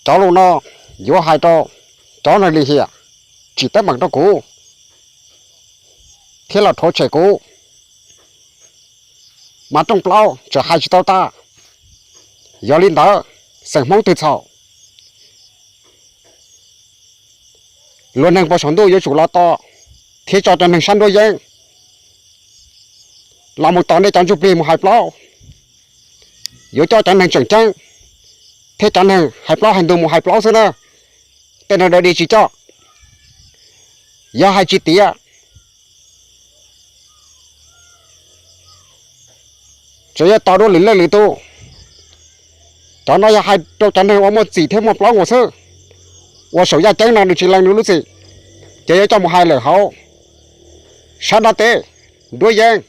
Cov lus no yuav hais rau cov neeg lim hiam tsim teeb meem rau kuv thiab los rhuav tshem kuv, mas rooj plaub tseem hais tsis tau tas. Yog li ntawd, xeem Hmoob twg txhaum, luag neeg puas saum ntuj yuav tsum los tos thiab tso cov neeg sab nruab yeeb los mus tos nej cov ntsuj plig mus hais plaub. Yuav coj cov neeg tseem ceeb thiab cov neeg hais plaub hais ntug mus hais plaub xwb na. Tej neeg dawb dig tsis coj. Yog hais tsis tiav, tseem yuav tos dua lwm leej lwm tus. Cov no yog hais rau cov neeg uas muaj txim thiab muaj plaub nkaus xwb, uas saum yaj ceeb no nws tsis lees nws lub txim, ces yuav coj mus hais lawm hauv sab nrab teb, nruab yeeb.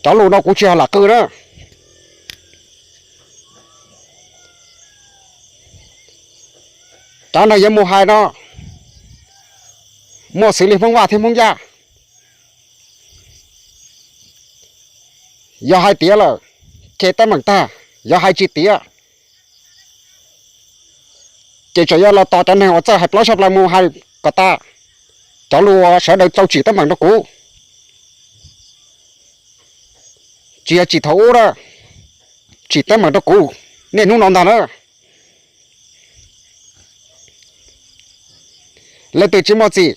Cov lus no kuv tsis yog lam qw na. Cov neeg yuav mus hais no muaj xws li Hmoob Vaj thiab Hmoob Yaj. Yog hais tiav lawm, ces teeb meem tag. Yog hais tsis tiav, ces tseem yuav los tos cov neeg uas txawj hais plaub tshaj plaws mus hais kom tas. Cov lus uas sawv daws tau tsim teeb meem rau kuv, tsis yog tsim thaum ub na, tsim teeb meem rau kuv niaj hnub no ntag na. Leej twg tsis muaj txim,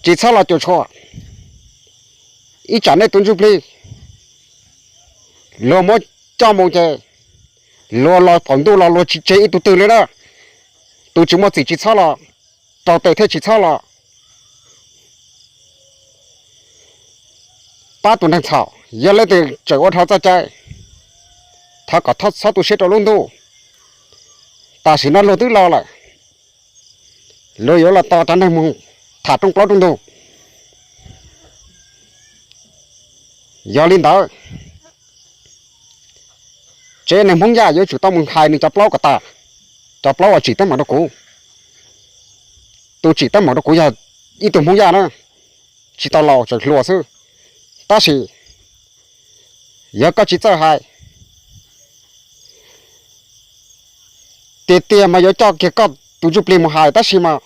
tsis txhob los cuam tshuam. Ib tsam nej tus ntsuj plig luag muab coj mus ces luag los qaum ntuj los luag tsis tseg ib tug twg li na. Tus tsis muaj txim tsis txhob los, raug tes thiab tsis txhob los. Pab tus neeg txhaum, yog leej twg tseem ua dhau txoj cai, thov kom txhob tu siab rau lub ntuj. Tam sim no luag twb los lawm, luag yuav los tos cov neeg mus tham rooj plaub rooj ntug. Yog li ntawd, tsev neeg Hmoob Yaj yuav tsum tau mus hais nws cov plaub kom tas, cov plaub uas tsim teeb meem rau kuv. Tus tsim teeb meem rau kuv yog ib tug Hmoob Yaj na, tsis tau laus tseem hluas xwb. Tab sis yog koj tsis txawj hais, tiag tiag mas yuav coj kiag koj tus ntsuj plig mus hais, tab sis mas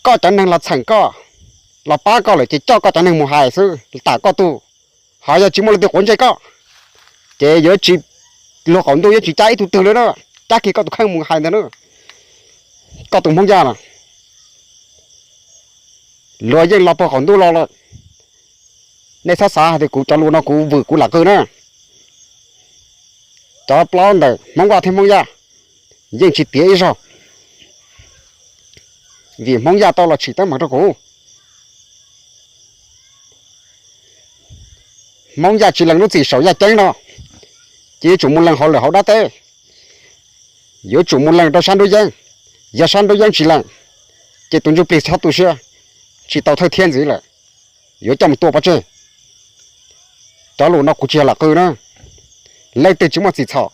koj cov neeg los txheem koj, los pab koj lawm ces coj koj cov neeg mus hais xwb, tam koj tug. Ho yog tsis muaj leej twg quav ntsej koj, ces yuav tsis, luag qaum ntuj yuav tsis cab ib tug twg li na, cab kiag koj tus kheej mus hais ntag na. Koj tus Hmoob Yaj na, luag yeej los puag qaum ntuj los lawm. Nej txhob xav hais tias kuv cov lus no kuv vwm kuv lam qw na. Cov plaub ntawm Hmoob Vaj thiab Hmoob Yaj yeej tsis tiav ib zaug, vim Hmoob Yaj tau los tsim teeb meem rau kuv. Hmoob Yaj tsis lees lub txim saum yaj ceeb no, ces yuav tsum mus lees hauv lawm hauv dab teb, yuav tsum mus lees rau sab nruab yeeb. Yog sab nruab yeeb tsis lees, ces tus ntsuj plig txhob tu siab, tsis tau thawj thiab ntxiv lawm, yuav coj mus tua pov tseg. Cov lus no kuv tsis yog lam qw na. Leej twg tsis muaj txim txhaum,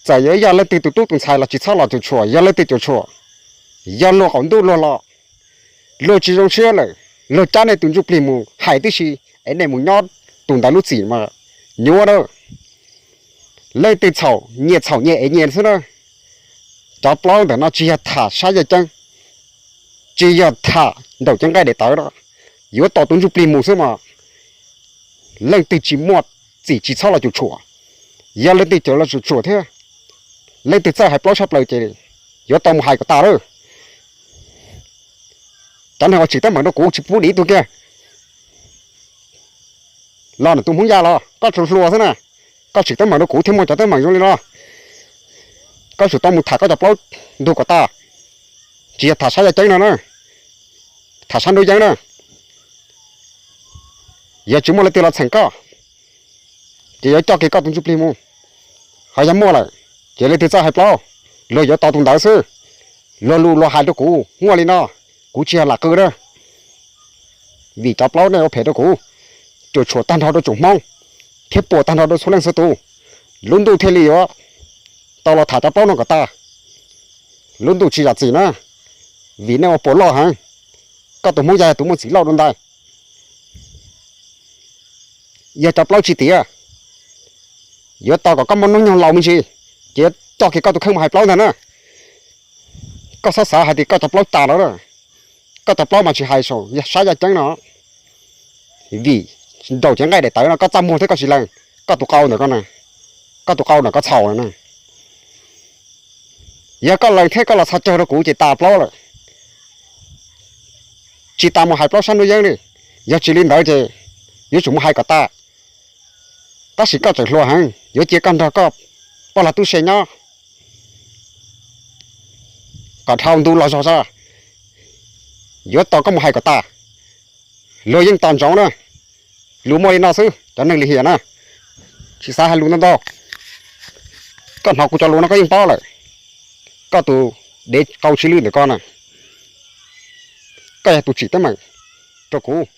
txawm yuav yog leej twg tus tub tus ntxhais los tsis txhob los cuam tshuam. Yog leej twg cuam tshuam, yog luag qaum ntuj luag los, luag tsis zoo siab lawm, luag cab nej tus ntsuj plig mus hais tib si, es nej mus nyob tus ntawd lub txim mas nyuaj na. Leej twg txhaum nyias txhaum nyias ev nyias xwb na. Cov plaub ntawm no tsis yog tham sab yaj ceeb, tsis yog tham nraum cev nqaij daim tawv no, yuav tos tus ntsuj plig mus xwb mas. Leej twg tsis muaj txim tsis txhob los cuam tshuam. Yog leej twg cawm los cuam tshuam thiab, leej twg txawj hais plaub tshaj plaws ces yuav tau mus hais kom tas lawm. Cov neeg uas tsim teeb meem rau kuv tsis pub dim ib tug kiag. Los ntawm tus Hmoob Yaj los koj tsuas hluas xwb na, koj tsim teeb meem rau kuv thiaj muaj cov teeb meem zoo li no. Koj tsum tau mus tham koj cov plaub ntug kom tas, tsis yog tham sab yaj ceeb no na, tham sab nruab yeeb na. Yog tsis muaj leej twg los txheem koj, ces yuav coj kiag koj tus ntsuj plig mus. Ho yog muaj lawm, ces leej twg txawj hais plaub, luag yuav tos tus ntawd xwb. Luag lus luag hais rau kuv muaj li no, kuv tsis yog lam qw na, vim cov plaub nej ua phem rau kuv, cuam tshuam tag nrho rau tsoom Hmoob, thiab puas tag nrho rau txhua leej txhua tus. Lub ntuj thiaj li yuav tau los tham cov plaub no kom tas. Lub ntuj tsis zam txim na, vim nej ua puas loj heev. Koj tus Hmoob Yaj yog tus muaj txim loj dua ntais. Yog cov plaub tsis tiav, Yuav tos kom koj muaj hnub nyoog laus me ntsis, ces yuav coj kiag koj tus kheej mus hais plaub ntag na. Koj txhob xav hais tias koj cov plaub tas lawm, koj cov plaub mas tsis hais saum sab yaj ceeb no. Vim nraum cev nqaij daim tawv no koj txaj muag thiab koj tsis lees, koj tus qau ntawm koj na, koj tus qau ntawm koj txhaum lawm na. Yog koj lees thiab koj los txhos caug rau kuv ces tas plaub lawm, tsis tas mus hais plaub sab hnub yeeb li. Yog tsis li ntawd ces yuav tsum mus hais kom tas. Tab sis koj tseem hluas heev, yuav cia koj nrog koj poj lag tub se nyob kom dhau ntu los zog tso, yuav tos koj mus hais kom tas. Luag yeej tos ntsoov na. Lus muaj li no xwb cov neeg lim hiam na, tsis xav hais lus ntau ntau. Koj hnov kuv cov lus no koj yeej paub lawm. Koj tus dev qau tsis lwj ntawm koj na, koj yog tus tsim teeb meem rau kuv.